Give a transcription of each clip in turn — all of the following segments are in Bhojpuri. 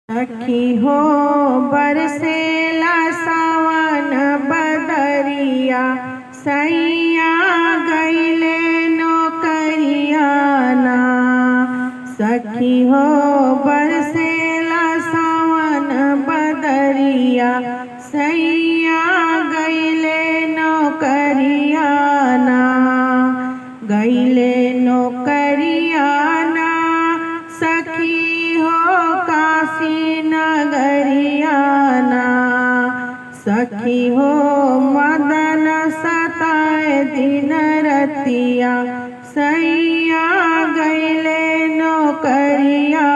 सखी हो बरसेला सावन बदरिया, सैया गईले नौकरिया ना। सखी हो बरसेला सावन बदरिया, सैया गईले नौकरिया ना। गईले नौकरिया ना, सखी हो काशी नगरिया ना। सखी हो मदन सताए दिन रतिया, सैया गईले नौकरिया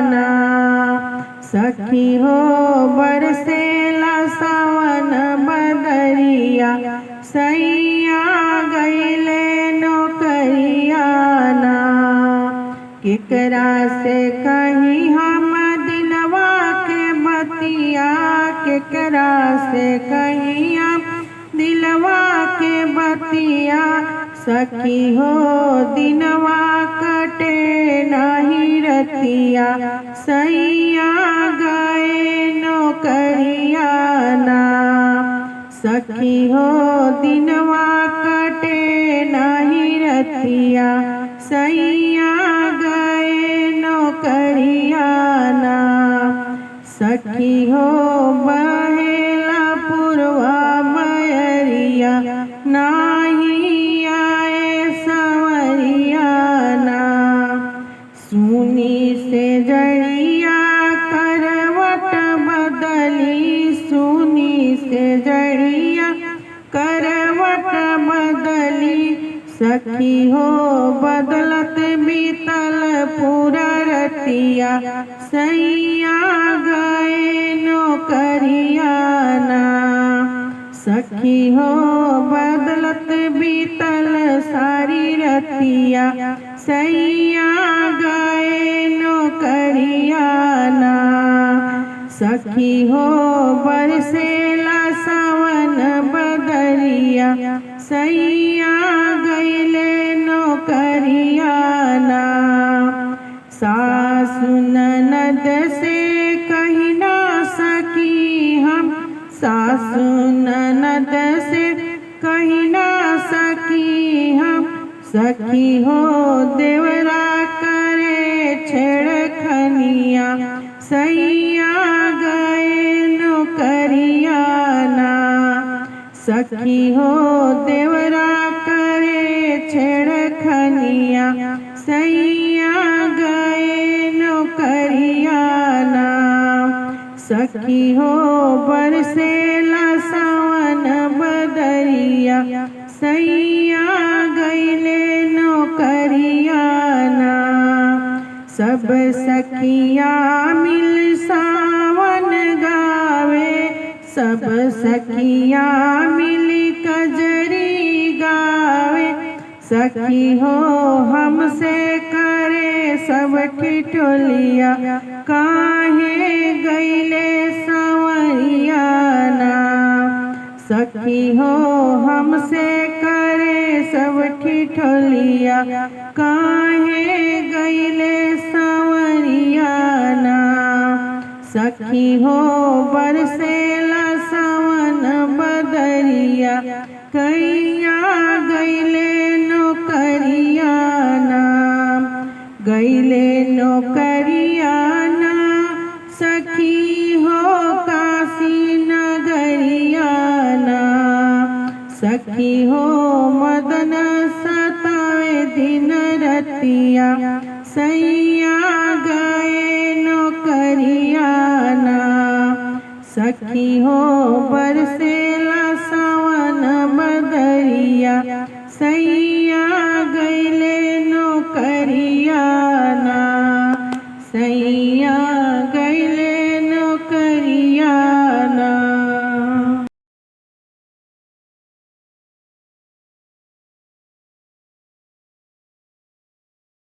ना। सखी हो बरसेला सावन बदरिया, सैया गईले नौकरिया ना। केकरा से कहीं हम दिलवा के बतिया, केकरा से कहीं हम दिलवा के बतिया। सखी हो दिनवा कटे नाही रतिया, सैया गए नौकरिया ना। सखी हो दिनवा कटे नाही रतिया, सैया गए नौकरिया ना। सखी हो बहेला पुरवा मयरिया, नाही आए सवरिया ना। सुनी से जड़िया करवट बदली, सुनी से जड़िया करवट बदली। सखी हो बदलत बीतल पूरा रतिया, सैया गए नौकरिया ना। सखी हो बदलत बीतल सारी रतिया, सैया गए नौकरिया ना। सखी हो बरसेला सावन बदरिया, सैया गईले नौकरिया ना। सासु ननद से कही ना सकी हम, सासु ननद से कही ना सकी हम। सखी हो देवरा करे छेड़खनिया, सैया गए नौकरिया ना। सखी हो देवरा करे छेड़खनिया, सैया गए नौकरिया ना। सखी हो बरसेला सावन बदरिया, सैया गईले नौकरिया ना। सब सखिया मिल सावन गावे, सब सखिया मिल कजरी गावे। सखी हो हमसे करे सब ठिठोलिया, काहे गईले सवरिया ना। सखी हो हमसे करे सब ठिठोलिया, काहे गईले सवरिया ना। सखी हो बरसेला सावन बदरिया, कैया गईले नौकरिया ना। गईले नौकरिया ना, सखी हो काशी नगरिया ना। सखी हो मदन सतावे दिन रतिया, सैया गए नौकरिया ना। सखी हो बरसे